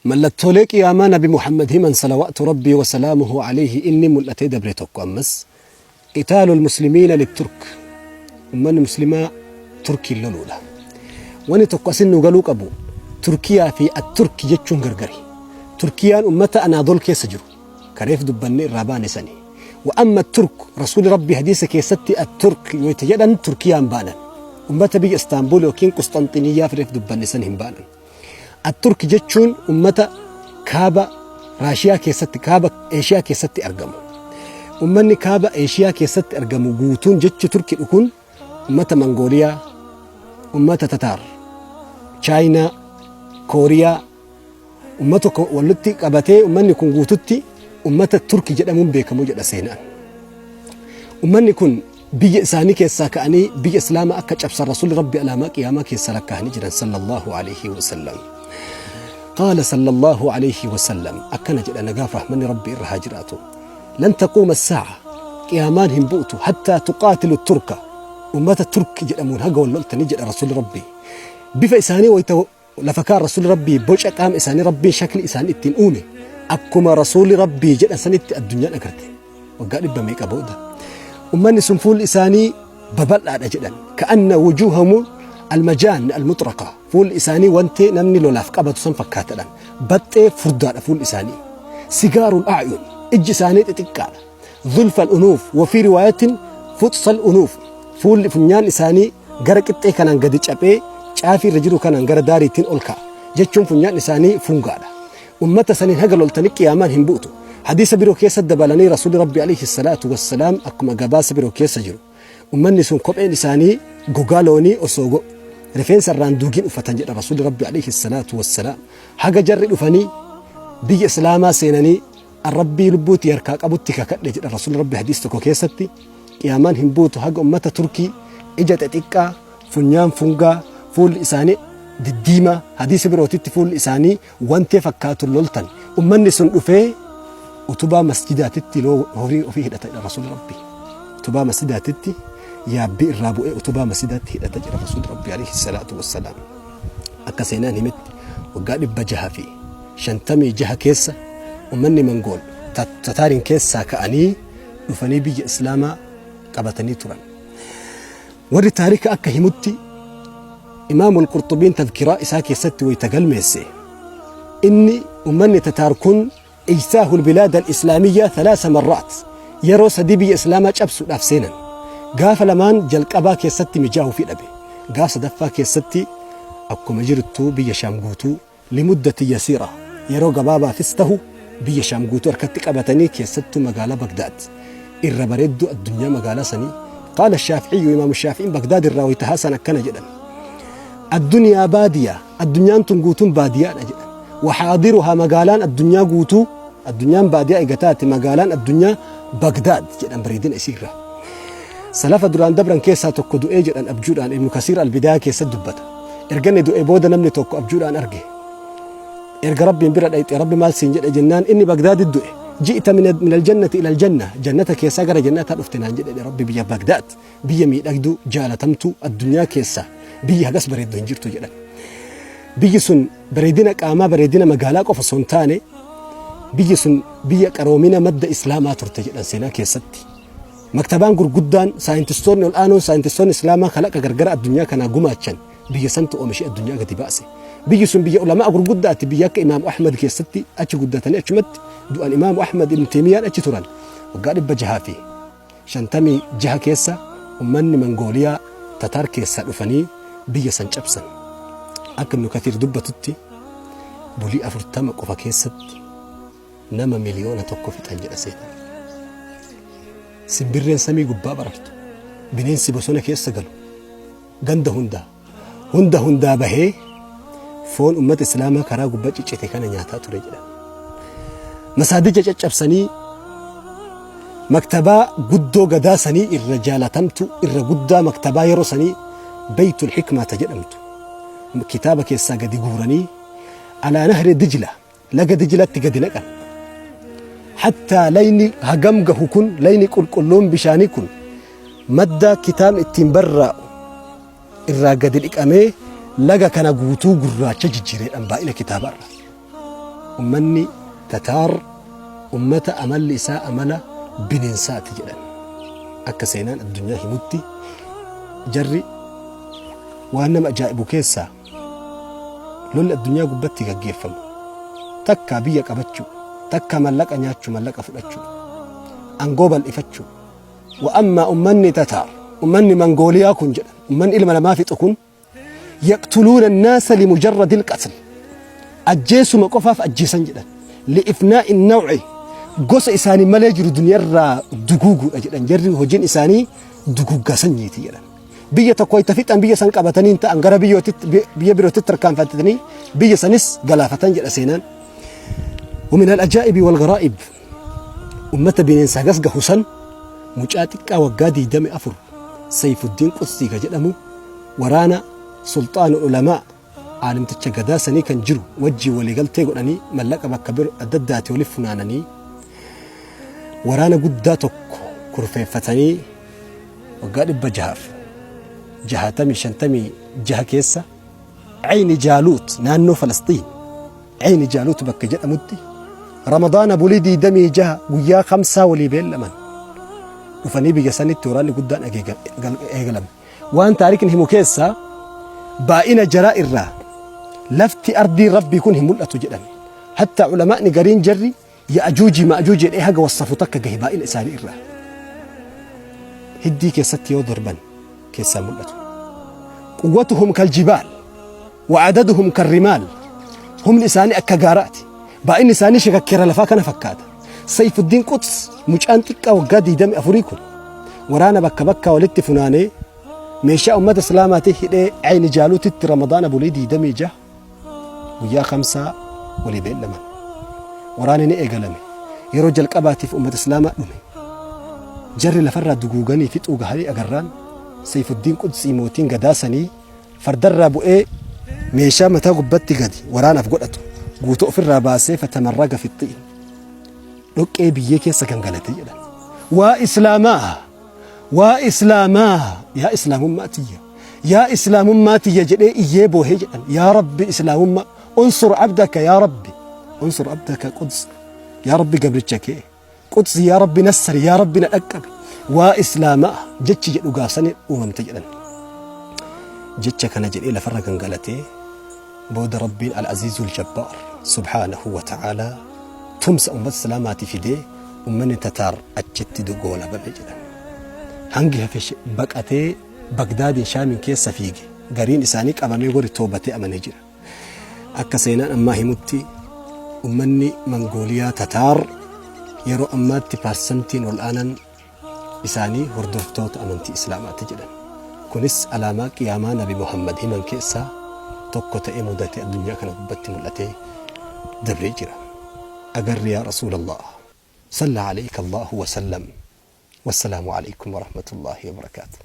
Mallattoolee Qiyaamaa Nabi Muhammad himan salawaatu Rabbii wa salaamuhu alayhi inni mul'atee dabre tokko ammas qitaalul muslimiina litturk, ummanni muslimaa Turkiin loluudha. Wani tokko asin nu galuu qabu, Turkiyaa fi at-Turki jechuun gargari. Turkiyaan ummata Anaadol keessa jiru ka reef dubbanne irraa baane sani. Wa amma Turk, Rasuuli Rabbii hadiisa keessatti at-Turk yoo itti jedhan Turkiyaan baanan. Ummata biyya Istaanbul yookiin Qusxanxiniyyaa reef dubbanne san hin baanan. At-Turk jechuun ummata kaaba Raashiyaa keessatti, kaaba Eeshiyaa keessatti argamu. Ummanni kaaba Eeshiyaa keessatti argamu guutuun jechi Turki kun ummata Mangooliyaa, ummata Tataar, Chaayinaa, Kooriyaa, ummata walitti qabatee ummanni kun guututti ummata Turki jedhamuun beekamu jedha seenaan. Ummanni kun biyya isaanii keessaa ka'anii biyya Islaamaa akka cabsan Rasuulli Rabbi alaamaa qiyaamaa keessa lakkaa'anii jiran sallallahu alaihi wasallam. Qaala sallallahu alaihi wasallam, akkana jedha, nagaaf rahmanni Rabbi irra haa jiraatu. Lan taquuma saa'a, qiyaamaan hin bu'utu, hattaa tuqaatilu Turka, ummata Turki jedhamuun haga wal loltanii jedha Rasuulli Rabbi. Bifa isaanii wayita lafa kaan Rasuulli Rabbii boca qaama isaanii Rabbiin shakli isaanii ittiin uume akkuma Rasuulli Rabbii jedhan sanitti addunyaan agarte. Waggaa dhibba meeqa booda. Ummanni sun fuulli isaanii babal'aadha jedhan. Ka'anna wujuuhamu almajaan almuxraqa. Fuulli isaanii wanti namni lolaaf qabatu san fakkaatadhan. Baxxee furdaadha fuulli isaanii. Sigaarul a'yun, ijji isaanii xixiqqaadha. Zulfal unuuf, wafii riwaayatin fuxsal unuuf. Fuulli funyaan isaanii gara qixxee kanaan gadi caphee caafii irra jiru kanaan gara daariitiin ol ka'a. Jechuun funyaan isaanii fungaadha. Ummata saniin haga loltanii qiyaamaan hin bu'utu. Hadiisa biroo keessa dabalanii Rasuulli Rabbi alayhi salaatu wassalaam akkuma gabaasa biroo keessa jiru. Ummanni sun kopheen isaanii gogaa loonii osoo rifeensa irraan duugin uffatan jedha Rasuulli Rabbi alayhi salaatu wassalaam. Haga jarri dhufanii biyya Islaamaa seenanii Rabbii lubbuutti harkaa qabutti kakadhe jedha Rasuulli Rabbi hadiis tokko keessatti, qiyaamaan hin buutu haga ummata Turkii ija xixiqqaa, funyaan fungaa, fuulli isaanii diddiimaa, hadiisa birootitti fuulli isaanii wantee fakkaatu loltan. Ummanni sun dhufee utubaa masjidaatitti horii ofii hidhata jedha Rasuulli Rabbi. Utubaa masjidaatitti yaabbii irraa bu'ee utubaa masjidaatti hidhata jedha Rasuulli Rabbi alayhi salaatu wassalaam. Akka seenaan himetti waggaa 656 keessa ummanni Mangool Tataariin keessaa ka'anii dhufanii biyya Islaamaa qabatanii turan. Warri taarika akka himutti, Imaamul Qurxubiin tadkiraa isaa keessatti wayita galmeesse, inni ummanni Tataar kun ijtaahul bilaad al-islaamiyyaa thalaasa marraat, yeroo sadii biyya Islaamaa cabsuudhaaf seenan. Gaafa lamaan jalqabaa keessatti mijaa'uufii dhabe. Gaaf sadaffaa keessatti akkuma jirtu biyya Shaam guutuu limuddati yasiira, yeroo gabaabaafis tahu biyya Shaam guutuu harkatti qabatanii, keessattuu magaalaa Bagdaad irra bareedduu addunyaa magaalaa sanii. Qaala Shaafi'iyyu, Imaamu Shaafi'iin Bagdaad irraa wayta haasan akkana jedhan: Addunyaa baadiyaa, addunyaan tun guutuun baadiyaadha jedhan. Waxaadiruhaa, magaalaan addunyaa guutuu, addunyaan baadiyaa ega taate magaalaan addunyaa Bagdaad jedhan bareedina isii irraa. Salafa duraan dabran keessaa tokko du'ee jedhan abjuudhaan, Ibnu Kasiir Albidaaya keessatti dubbata. Erga inni du'ee booda namni tokko abjuudhaan arge. Erga Rabbiin bira dhayxe Rabbi maal siin jedhe jennaan, inni Bagdaaditti du'e. Ji'ta min aljannati ila aljanna, jannata keessaa gara jannataa dhufte naan jedhe Rabbi. Biyya Bagdaad, biyya miidhagduu jaalatamtuu, addunyaa keessaa biyyi hagas bareeddu hin jirtu jedhan. Biyyi sun bareedina qaamaa, bareedina magaalaa qofa osoo hin taane, biyyi sun biyya qaroomina madda Islaamaa turte jedhan seenaa keessatti. Maktabaan gurguddaan, saayintistoonni ol'aanoon, saayintistoonni Islaamaa kalaqa gargara addunyaa kanaa gumaachan biyya santu oomishee addunyaa gadi baase. Biyyi sun biyya ulamaa gurguddaati, biyya akka Imaamu Ahmad keessatti achi guddatanii achumatti du'an, Imaamu Ahmad, Ibn Teemiyyaan achi turan. Waggaa 656 keessa ummanni Mangooliyaa Tataar keessaa dhufanii biyya san cabsan. Akka Ibn Kathiir dubbatutti bulii 40 qofa keessatti nama 1,000,000 fixan jedha seenaan. Simbirreen samii gubbaa barartu, bineensi bosona keessa galu, ganda hundaa, hunda hundaa bahee foon ummata Islaamaa karaa gubbaa ciccite kana nyaataa ture jedhan. Masaadija caccabsanii maktabaa guddoo gadaa sanii irra jaalatamtu, irra guddaa maktabaa yeroo sanii Beeytul Hikmaa ta jedhamtu kitaaba keessaa gadi guuranii alaa nahri Dijla, laga Dijlatti gadi naqan. Hattaa layni hagam gahu kun, layni qulqulluun bishaanii kun madda kitaabni ittiin barraa'u irraa gadi dhiqamee laga kana guutuu gurraacha jijjiireedhaan baay'ina kitaabaarra. Ummanni Tataar ummata amalli isaa amala bineensaati jedhan. Akka seenaan addunyaa himutti jarri waan nama ajaa'ibu keessaa lolli addunyaa gubbatti gaggeeffamu takkaa biyya qabachuu, takkaa mallaqa nyaachuu, mallaqa fudhachuu, angoo bal'ifachuu. Wa ammaa ummanni Tataar, ummanni Mangooliyaa kun jedhan, ummanni ilma namaa fixu kun yaqtuluuna annaasa limujarradil qatl, ajjeesuma qofaaf ajjeesan jedhan, li'ifnaa'i naw'i, gosa isaanii malee jiru duniyarraa duguuguudha jedhan. Jarri hojiin isaanii duguuggaa sanyiiti jedhan. Biyya tokko itti fixan, biyya san qabatanii hin ta'an, gara biyya birootitti tarkaanfatanii biyya sanis galaafatan jedha seenaan. ومن العجائب والغرائب ummata bineensaa gas gahu san mucaa xiqqaa waggaa 24 Sayfuddiin Qudsii ka jedhamu waraana sulxaanu ulamaa aalimticha gadaa sanii kan jiru wajjii waliigaltee godhanii, mallaqa bakka biro adda addaati waliif funaananii, waraana guddaa tokko kurfeeffatanii waggaa 656 keessa Cayni Jaaluut, naannoo Falasxiin Cayni Jaaluut bakka jedhamutti Ramadaana bulii 26 guyyaa kamsaa walii beellaman dhufanii biyya sanitti waraanni guddaan eegalame. Waan taarikni himu keessaa baay'ina jaraa irraa lafti ardii rabbii kun hin mul'atu jedhan. Hatta ulamaa'ni gariin jarri Ya'ajuuji Ma'ajuuj jedhee haga wassafu takka gahe baay'ina isaanii irraa. Hiddii keessatti yoo darban keessaa mul'atu. Quwwatuhum kal jibaal wa adaduhum kal rimaal. Humni isaanii akka gaaraati. Baay'inni isaanii shakakkeera lafaa kana fakkaata. Sayfuddiin Quds mucaan xiqqaa waggaa 24 kun waraana bakka bakkaa walitti funaanee meeshaa ummata islaamaatii hidhee Ayni Jaaluutitti Ramadaana bulii 26 guyyaa kamsaa walii beellaman. Waraanni ni eegalame. Yeroo jalqabaatiif ummata islaamaa dhume. Jarri lafarraa duguuganii fixuu gahanii agarraan Sayfuddiin Qudsii mootiin gadaa sanii fardarraa bu'ee meeshaa mataa gubbatti gadi waraanaaf godhatu guutuu ofirraa baasee fatamarraga fixxiin dhoqqee biyyee keessa gangalate jedhan. Waa islaamaa! Waa islaamaa! Yaa islaamummaa tiyya! Yaa islaamummaa tiyya jedhee iyyee boohee jedhan. Yaa Rabbi islaamummaa unsur abdaka, yaa Rabbi unsur abdaka Quds, yaa Rabbi gabricha kee Quds, yaa Rabbi nassari, yaa Rabbi na dhaqqabe. Waa islaamaa jechi jedhu gaafsanii uumamte jedhan. Jecha kana jedhee lafarra gangalatee booda Rabbiin al-Aziizul Jabbaar subhaanahu wa ta'aalaa tumsa ummata islaamaati fidee ummanni Tataar achitti goolabame jedhan. Hangi hafe baqatee Bagdaadiin Shaamiin keessa fiige, gariin isaanii qabamee gori toobatee amanee jira. Akka seenaan ammaa himutti ummanni Mangooliyaa Tataar yeroo ammaatti paarsantiin ol aanan isaanii hordoftoota amantii Islaamaati jedhan. Kunis alaamaa qiyaamaa Nabi Muhammad himan keessaa tokko ta'ee mudatee addunyaa kana gubbatti mul'atee dabree jira. Agarri yaa Rasuulallah. Salla aleyka Allahu wa sallam. Wassalaamu aleykum warahmatullaahi wabarakaatuh.